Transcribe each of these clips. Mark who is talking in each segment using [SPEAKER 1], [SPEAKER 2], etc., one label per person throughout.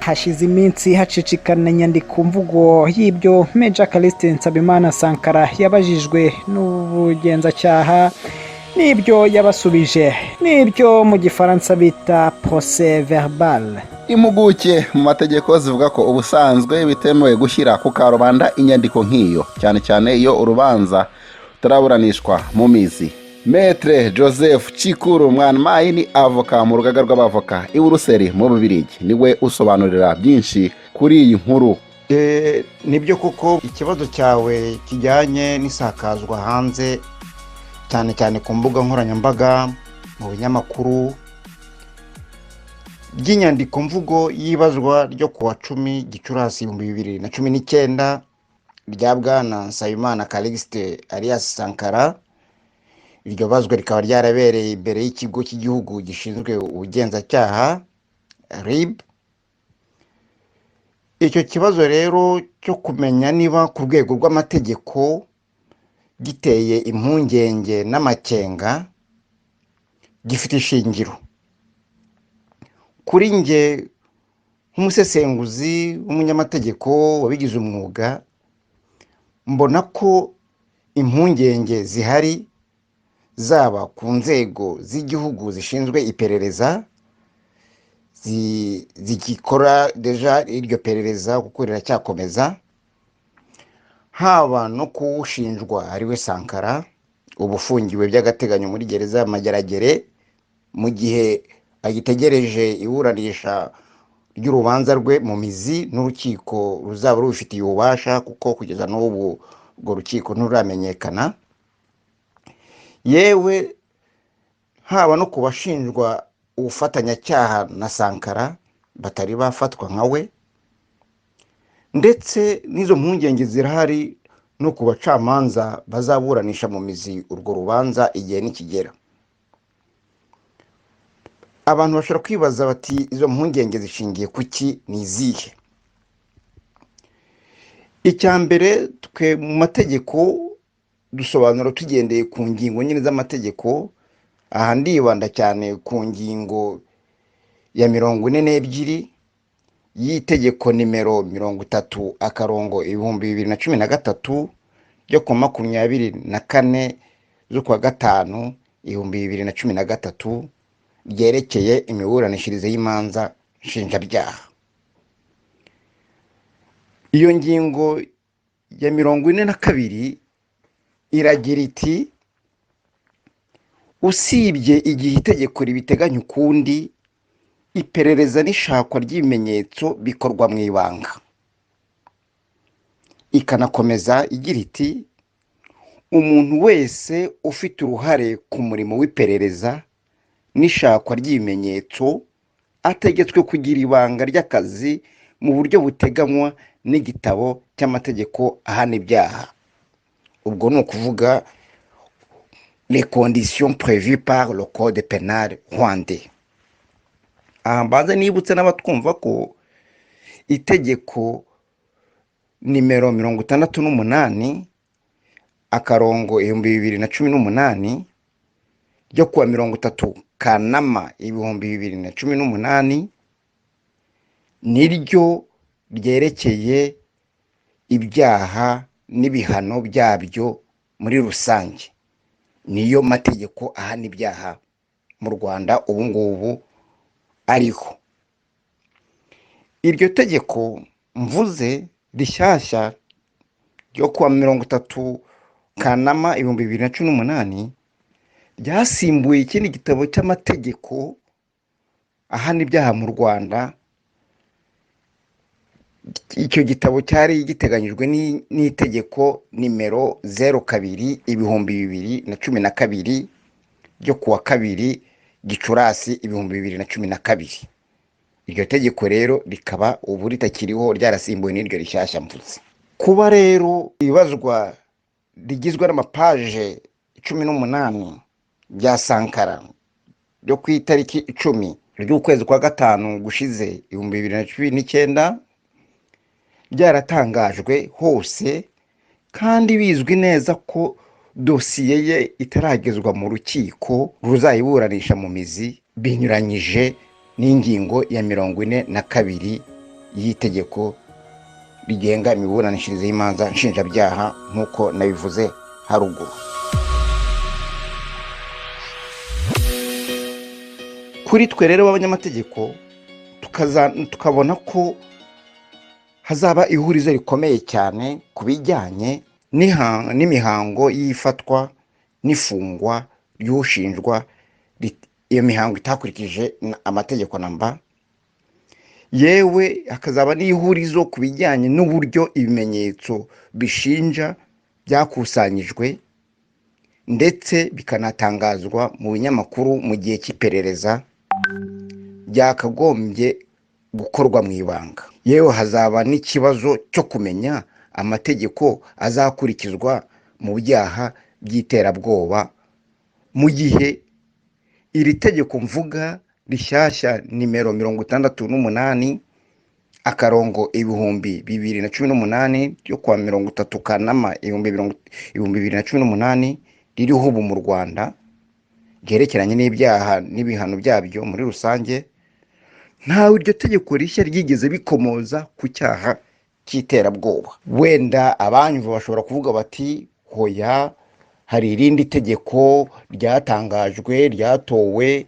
[SPEAKER 1] Hashize iminsi hacicikana inyandiko mvugo y'ibyo Major Callixte Nsabimana Sankara yabajijwe n'ubugenzacyaha n'ibyo yabasubije, n'ibyo mu Gifaransa bita procès verbal.
[SPEAKER 2] Impuguke mu mategeko zivuga ko ubusanzwe bitemewe gushyira ku karubanda inyandiko nk'iyo, cyane cyane iyo urubanza rutaraburanishwa mu mizi. Maître Joseph Cikuru Mwanamayi ni avoka mu rugaga rw'abavoka i Buruseli mu Bubirigi, niwe usobanurira byinshi kuri iyi nkuru.
[SPEAKER 3] Nibyo koko, ikibazo cyawe kijyanye n'isakazwa hanze, cyane cyane ku mbuga nkoranyambaga, mu binyamakuru, ry'inyandiko mvugo y'ibazwa ryo ku wa 10 Gicurasi 2019 rya Bwana Nsabimana Callixte alias Sankara, iryo bazwa rikaba ryarabereye imbere y'ikigo cy'igihugu gishinzwe ubugenzacyaha, RIB. Icyo kibazo rero cyo kumenya niba ku rwego rw'amategeko giteye impungenge n'amakenga, gifite ishingiro. Kuri njye nk'umusesenguzi w'umunyamategeko wabigize umwuga, mbona ko impungenge zihari, zaba ku nzego z'igihugu zishinzwe iperereza zigikora déjà iryo perereza, kuko riracyakomeza, haba no kuwushinjwa ariwe Sankara, uba ufungiwe by'agateganyo muri gereza ya Mageragere mu gihe agitegereje iburanisha ry'urubanza rwe mu mizi n'urukiko ruzaba rubifitiye ububasha, kuko kugeza n'ubu urwo rukiko ntiruramenyekana, yewe haba no ku bashinjwa ubufatanyacyaha na Sankara batari bafatwa nka we. Ndetse n'izo mpungenge zirahari no ku bacamanza bazaburanisha mu mizi urwo rubanza igihe nikigera. Abantu bashobora kwibaza bati: "Izo mpungenge zishingiye ku ki? Ni izihe?" Icya mbere, twe mu mategeko dusobanura tugendeye ku ngingo nyine z'amategeko. Aha ndibanda cyane ku ngingo ya 42 y'itegeko nimero 30-2013 ryo ku 24 z'ukwa gatanu 2013, ryerekeye imiburanishirize y'imanza nshinjabyaha. Iyo ngingo ya 42 iragira iti: "Usibye igihe itegeko ribiteganya ukundi, iperereza n'ishakwa ry'ibimenyetso bikorwa mu ibanga." Ikanakomeza igira iti: "Umuntu wese ufite uruhare ku murimo w'iperereza n'ishakwa ry'ibimenyetso ategetswe kugira ibanga ry'akazi mu buryo buteganywa n'igitabo cy'amategeko ahana ibyaha." Ubwo ni ukuvuga les conditions prévues par le code pénal rwandais. Aha mbanze nibutse n'abatwumva ko itegeko nimero 68-2018 ryo kuwa 30 Kanama 2018 niryo ryerekeye ibyaha n'ibihano byabyo muri rusange, niyo mategeko ahana ibyaha mu Rwanda ubu ngubu ariho. Iryo tegeko mvuze rishyashya ryo kuwa 30 Kanama 2018 ryasimbuye ikindi gitabo cy'amategeko ahana ibyaha mu Rwanda. Icyo gitabo cyari giteganyijwe n'itegeko nimero 02 2012 ryo kuwa 2 Gicurasi 2012. Iryo tegeko rero rikaba ubu ritakiriho, ryarasimbuwe n'iryo rishyashya mvuze. Kuba rero ibazwa rigizwe n'amapaje 18 bya Sankara ryo ku itariki 10 ry'ukwezi kwa gatanu gushize 2019 byaratangajwe hose, kandi bizwi neza ko dosiye ye itaragezwa mu rukiko ruzayiburanisha mu mizi, binyuranyije n'ingingo ya 42. y'itegeko rigenga imiburanishirize y'imanza nshinjabyaha, nk'uko nabivuze haruguru. Kuri twe rero b'abanyamategeko, tukabona ko hazaba ihurizo rikomeye cyane ku bijyanye n'imihango y'ifatwa n'ifungwa ry'ushinjwa, iyo mihango itakurikije amategeko namba. Yewe, hakazaba n'ihurizo ku bijyanye n'uburyo ibimenyetso bishinja byakusanyijwe ndetse bikanatangazwa mu binyamakuru mu gihe cy'iperereza byakagombye gukorwa mu ibanga. Yewe, hazaba n'ikibazo cyo kumenya amategeko azakurikizwa mu byaha by'iterabwoba, mu gihe iri tegeko mvuga rishyashya nimero 68/2018 ryo kuwa 30 Kanama 2018 ririho ubu mu Rwanda, ryerekeranye n'ibyaha n'ibihano byabyo muri rusange, ntawe iryo tegeko rishya ryigeze bikomoza ku cyaha cy'iterabwoba. Wenda abanyumva bashobora kuvuga bati: "Hoya, hari irindi tegeko ryatangajwe, ryatowe,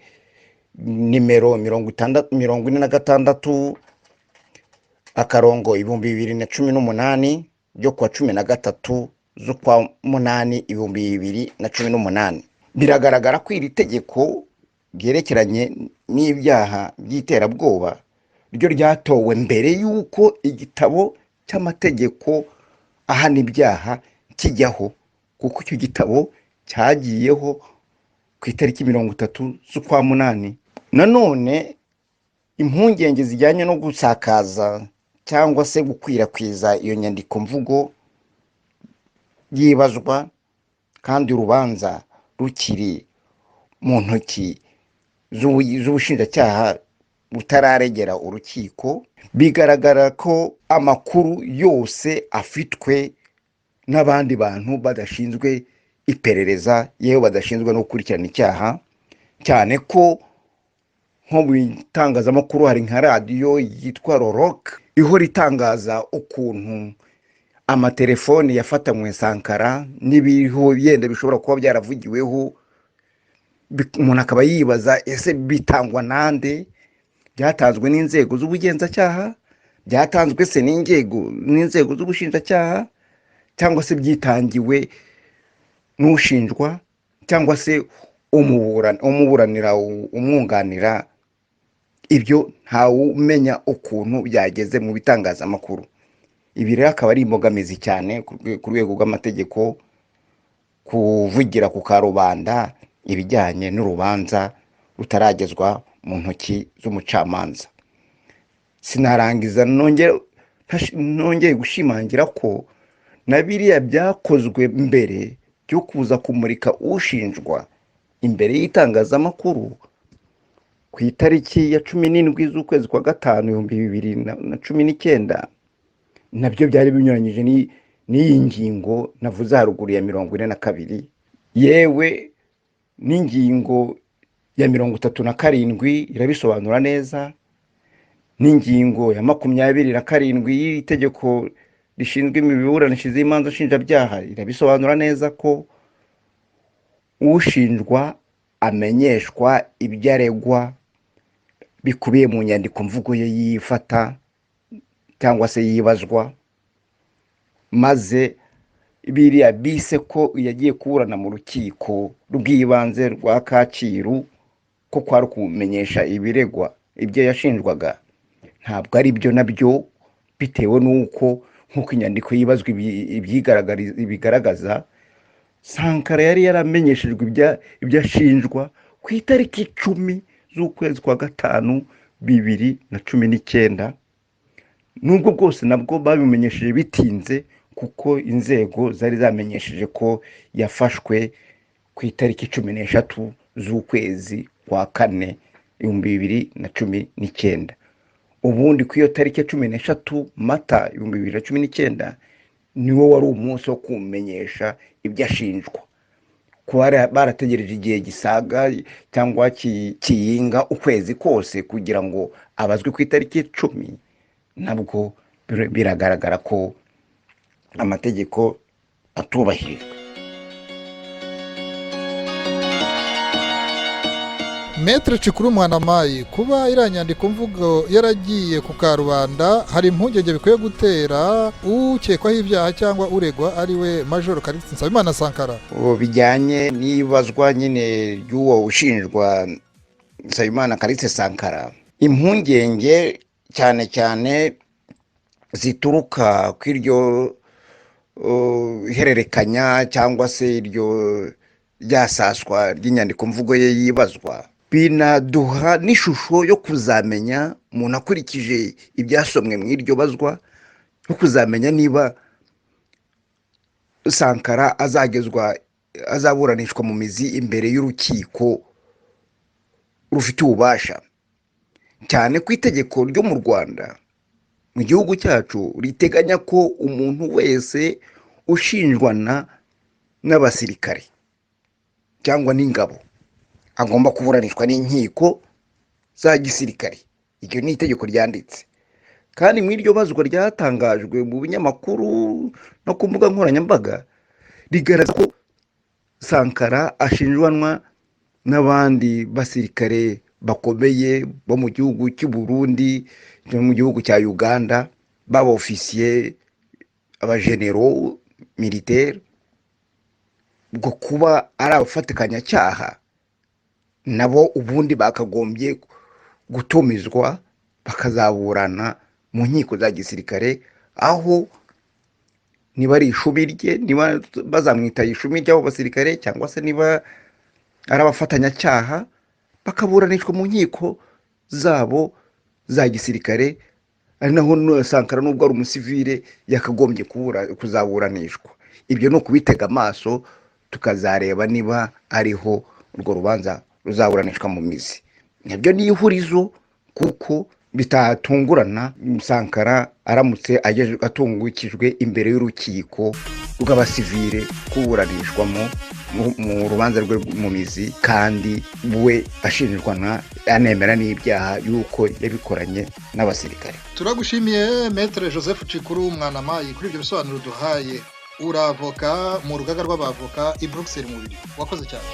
[SPEAKER 3] nimero 46/2018 ryo kuwa 13 z'ukwa munani 2018." Biragaragara ko iri tegeko ryerekeranye n'ibyaha by'iterabwoba ryo ryatowe mbere y'uko igitabo cy'amategeko ahana ibyaha kijyaho, kuko icyo gitabo cyagiyeho ku itariki 30 z'ukwa munani. Nanone impungenge zijyanye no gusakaza cyangwa se gukwirakwiza iyo nyandiko mvugo yibazwa kandi urubanza rukiri mu ntoki z'ubushinjacyaha butararegera urukiko, bigaragara ko amakuru yose afitwe n'abandi bantu badashinzwe iperereza, yewe badashinzwe no gukurikirana icyaha, cyane ko nko mu itangazamakuru hari nka radiyo yitwa Roroke ihora itangaza ukuntu amatelefoni yafatanywe Sankara n'ibiriho yenda bishobora kuba byaravugiweho. Umuntu akaba yibaza: ese bitangwa nande? Byatanzwe n'inzego z'ubugenzacyaha? Byatanzwe se n'inzego z'ubushinjacyaha, cyangwa se byitangiwe n'ushinjwa, cyangwa se umuburanira, umwunganira? Ibyo ntawumenya ukuntu byageze mu bitangazamakuru. Ibi rero akaba ari imbogamizi cyane ku rwego rw'amategeko, kuvugira ku karubanda ibijyanye n'urubanza rutaragezwa mu ntoki z'umucamanza. Sinarangiza nongeye gushimangira ko na biriya byakozwe mbere byo kuza kumurika ushinjwa imbere y'itangazamakuru ku itariki ya 17 z'ukwezi kwa gatanu 2019, nabyo byari binyuranyije n'iyi ngingo navuze haruguru ya 42. Yewe, n'ingingo ya 37 irabisobanura neza, n'ingingo ya 27 y'itegeko rishinzwe imiburanishirize y'imanza nshinjabyaha irabisobanura neza ko ushinjwa amenyeshwa ibyo aregwa bikubiye mu nyandiko mvugo ye yifata cyangwa se yibazwa. Maze biriya bise ko yagiye kuburana mu rukiko rw'ibanze rwa Kacyiru, ko kwari kumenyesha ibiregwa ibyo yashinjwaga, ntabwo ari byo nabyo, bitewe n'uko nk'uko inyandiko yibazwa ibigaragaza, Sankara yari yaramenyeshejwe ibyo ashinjwa ku itariki 10 z'ukwezi kwa gatanu 2019, nubwo bwose nabwo babimenyesheje bitinze, kuko inzego zari zamenyesheje ko yafashwe ku itariki 13 z'ukwezi kwa kane 2019. Ubundi ku iyo tariki ya 13 Mata 2019 niwo wari umunsi wo kumenyesha ibyo ashinjwa. Kuba barategereje igihe gisaga cyangwa kiyinga ukwezi kose kugira ngo abazwe ku itariki 10. Nabwo biragaragara ko amategeko atubahirijwe.
[SPEAKER 4] Maître Cikuru Mwanamayi, kuba iriya nyandiko mvugo yaragiye ku karubanda, hari impungenge bikwiye gutera ukekwaho ibyaha cyangwa uregwa, ari we Major Callixte Nsabimana Sankara?
[SPEAKER 3] Ubu bijyanye n'ibazwa nyine ry'uwo ushinjwa Nsabimana Callixte Sankara, impungenge cyane cyane zituruka ku iryo hererekanya cyangwa se iryo ryasaswa ry'inyandiko mvugo ye yibazwa, binaduha n'ishusho yo kuzamenya, umuntu akurikije ibyasomwe mu iryo bazwa, yo kuzamenya niba Sankara azagezwa, azaburanishwa mu mizi imbere y'urukiko rufite ububasha, cyane ko itegeko ryo mu Rwanda, mu gihugu cyacu, riteganya ko umuntu wese ushinjwana n'abasirikare cyangwa n'ingabo agomba kuburanishwa n'inkiko za gisirikare. Iryo ni itegeko ryanditse, kandi mu iryo bazwa ryatangajwe mu binyamakuru no ku mbuga nkoranyambaga rigaragaza ko Sankara ashinjwanwa n'abandi basirikare bakomeye bo mu gihugu cy'u Burundi no mu gihugu cya Uganda, baba ofisiye, abajenero militaire, bwo kuba ari abafatikanyacyaha nabo ubundi bakagombye gutumizwa bakazaburana mu nkiko za gisirikare, aho niba ari ishumi rye, niba bazamwita ishumi ry'abo basirikare, cyangwa se niba ari abafatanyacyaha, bakaburanishwa mu nkiko zabo za gisirikare, ari naho Sankara, nubwo ari umusivile, yakagombye kuzaburanishwa. Ibyo ni ukubitega amaso tukazareba niba ariho urwo rubanza ruzaburanishwa mu mizi. Nabyo ni ihurizo, kuko bitatungurana Sankara aramutse atungukijwe imbere y'urukiko rw'abasivile kuburanishwamo mu rubanza rwe mu mizi, kandi we ashinjwa anemera n'ibyaha y'uko yabikoranye n'abasirikare.
[SPEAKER 4] Turagushimiye, Maître Joseph Cikuru Mwanamayi, kuri ibyo bisobanuro duhaye. Uravoka mu rugaga rw'abavoka i Bruxelles mu Bubiligi. Wakoze cyane.